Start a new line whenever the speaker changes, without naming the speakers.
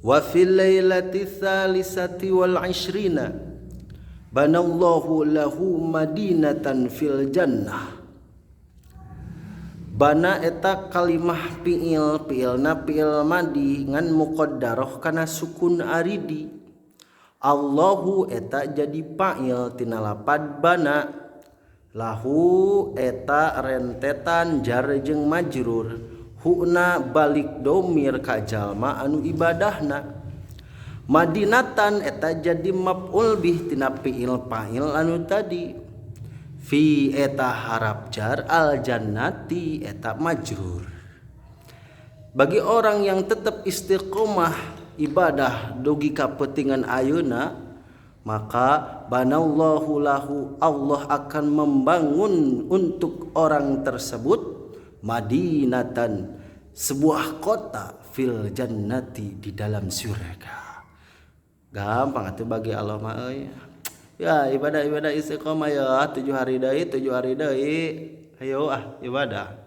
Wa fil lailati tsalisati wal ishrina banallahu lahu madinatan fil jannah. Bana eta kalimah fiil, fiilna fiil madi ngan muqaddaroh kana sukun aridi. Allahu eta jadi fa'il tina lapad bana. Lahu eta rentetan jar jeung majrur. Huna balik domir ka jalma anu ibadahna. Madinatan eta jadi maf'ul bih tina fiil fa'il anu tadi. Fi eta harap jar al jannati eta majrur. Bagi orang yang tetap istiqomah ibadah dugi ka peutingan ayeuna, maka banallahu lahu, Allah akan membangun untuk orang tersebut madinatan, sebuah kota, fil jannati, di dalam surga. Gampang atuh bagi Allah mah euy. Ya, ibadah, ibadah, istiqomah ya. 7 hari deui, 7 hari deui, ayo ah ibadah.